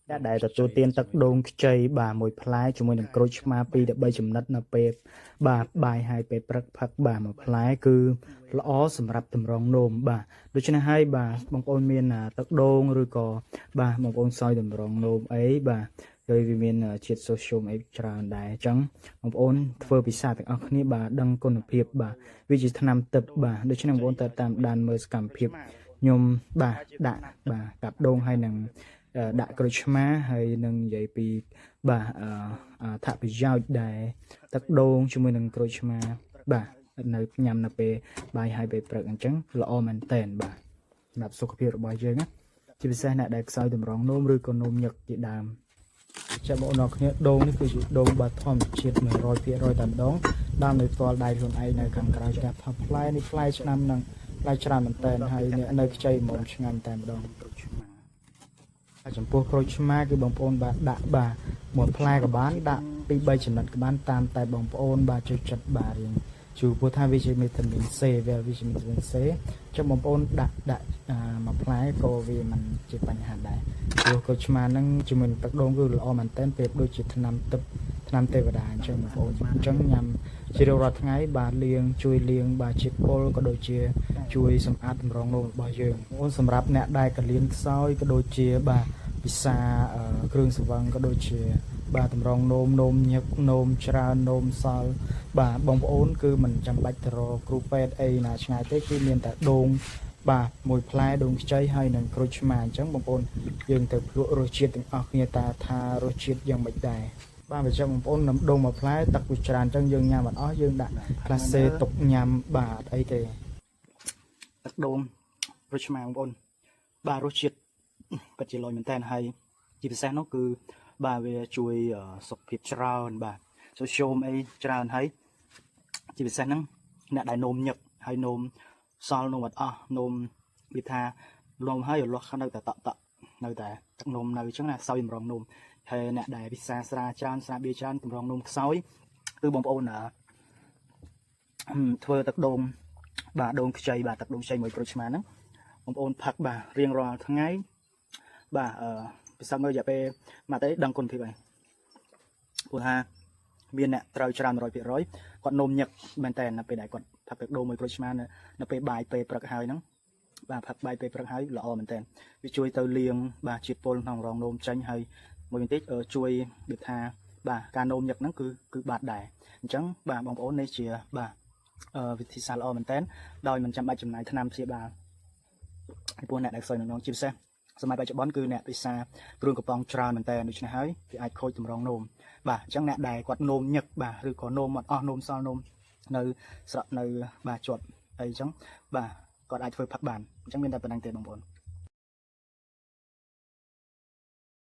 អ្នកដែលទទួលទានទឹកដូងខ្ចីបាទមួយផ្លែជាមួយនឹងក្រូចឆ្មា2ទៅ3ចំណិតនៅពេលបាទបាយហើយពេលព្រឹកផឹកបាទមួយផ្លែគឺល្អសម្រាប់តម្រងនោមបាទដូច្នេះហើយបាទបងប្អូនមានទឹកដូងឬក៏បាទបងប្អូនសោយតម្រងនោមអីបាទហើយវាមានជាតិសូស្យូមអីច្រើនដែរអញ្ចឹងបងប្អូនធ្វើពិសាទាំងអស់គ្នាបាទដឹងគុណភាពបាទវាជាថ្នាំទឹកបាទដូច្នេះបងប្អូនត្រូវតាមដានមើលសកម្មភាពខ្ញុំបាទដាក់បាទកាប់ដូងហើយនឹងដាក់ក្រូចឆ្មាហើយនឹងនិយាយពីបាទអត្ថប្រយោជន៍ដែលទឹកដូងជាមួយនឹងក្រូចឆ្មាបាទនៅញ៉ាំនៅពេលបាយហើយពេលព្រឹកអញ្ចឹងល្អមែនតែនបាទសម្រាប់សុខភាពរបស់យើងណាជាពិសេសអ្នកដែលខ្សោយតម្រងនោមឬក៏នោមញឹកជាដើមចាំបងប្អូនអរគ្នាដូងនេះគឺជាដូងបាទធម្មជាតិ100%តែម្ដងដើមនៅផ្ទាល់ដៃខ្លួនឯងនៅខាងក្រៅឆ្កាប់ថាផ្លែនេះផ្លែឆ្នាំនឹងផ្លែច្រើនមែនតែនហើយអ្នកនៅខ្ចីមុំឆ្ងាញ់តែម្ដង ក្រូចឆ្មា ហើយចំពោះក្រូចឆ្មាគឺបងប្អូនបាទដាក់បាទមួយផ្លែក៏បានដាក់ពី3ចំណិតក៏បានតាមតែបងប្អូនបាទចូលចិត្តបាទរៀងជូរព្រោះថាវាជាវីតាមីន C វាវាជាវីតាមីន C ចឹងបងប្អូនដាក់ដាក់មួយផ្លែក៏វាមិនជាបញ្ហាដែរព្រោះក្រូចឆ្មាហ្នឹងជាមួយនឹងទឹកដូងគឺល្អមែនទែនប្រៀបដូចជាថ្នាំទឹកថ្នាំទេវតាអញ្ចឹងបងប្អូនអញ្ចឹងញ៉ាំជារៀងរាល់ថ្ងៃបាទលាងជួយលាងបាទជាតិពុលក៏ដូចជាជួយសម្អាតតម្រងនោមរបស់យើងបងប្អូនសម្រាប់អ្នកដែលកលៀនខ្សោយក៏ដូចជាបាទពិសាគ្រឿងស្រវឹងក៏ដូចជា បាទតម្រងនោមនោមញឹកនោមច្រើននោមសល់បាទបងប្អូនគឺមិនចាំបាច់ទៅរកគ្រូពេទ្យអីណាឆ្ងាយទេគឺមានតែដូងបាទមួយផ្លែដូងខ្ចីហើយនឹងក្រូចឆ្មាអញ្ចឹងបងប្អូនយើងទៅភ្លក់រសជាតិទាំងអស់គ្នាតើថារសជាតិយ៉ាងម៉េចដែរបាទបញ្ជាក់បងប្អូននំដូងមួយផ្លែទឹកវាច្រើនអញ្ចឹងយើងញ៉ាំអត់អស់យើងដាក់ក្លាសេទុកញ៉ាំបាទអីទេ ទឹកដូងក្រូចឆ្មាបងប្អូនបាទរសជាតិពិតជាលយមែនតើហើយជាពិសេសនោះគឺបាទវាជួយសុខភាពច្រើនបាទសូស្យូមអីច្រើនហើយជាពិសេសហ្នឹងអ្នកដែលនោមញឹកហើយនោមសល់នោមអត់អស់នោមវាថានោមហើយរលាស់នៅតែតក់តក់នៅតែទឹកនោមនៅអញ្ចឹងណាខ្សោយតម្រងនោមហើយអ្នកដែលពិសាស្រាច្រើនស្រាបៀរច្រើនតម្រងនោមខ្សោយគឺបងប្អូនធ្វើទឹកដូងបាទដូងខ្ចីបាទទឹកដូងខ្ចីមួយក្រូចឆ្មាហ្នឹងបងប្អូនផឹកបាទរៀងរាល់ថ្ងៃបាទអឺពិសាមើលរយៈពេលមួយទេដឹងគុណភាពហើយព្រោះថាមានអ្នកត្រូវច្រើន100%គាត់នោមញឹកមែនតើនៅពេលដែលគាត់ផឹកទឹកដូងមួយក្រូចឆ្មានៅពេលបាយពេលព្រឹកហើយហ្នឹងបាទផឹកបាយពេលព្រឹកហើយល្អមែនតើវាជួយទៅលាងបាទជាតិពុលក្នុងរងនោមចេញហើយមួយវិញទៀតជួយដូចថាបាទការនោមញឹកហ្នឹងគឺគឺបាត់ដែរអញ្ចឹងបាទបងប្អូននេះជាបាទវិធីសាស្ត្រល្អមែនតើដោយមិនចាំបាច់ចំណាយថ្នាំព្យាបាលពីព្រោះអ្នកដែលខ្សោយក្នុងជាពិសេសសម័យបច្ចុប្បន្នគឺអ្នកពិសាគ្រឿងកំប៉ុងច្រើនមែនតើដូច្នេះហើយវាអាចខូចតម្រងនោមបាទអញ្ចឹងអ្នកដែលគាត់នោមញឹកបាទឬក៏នោមអត់អស់នោមសល់នោមនៅស្រក់នៅបាទជាប់អីអញ្ចឹងបាទគាត់អាចធ្វើផឹកបានអញ្ចឹងមានតែប៉ុណ្្នឹងទេបងប្អូន។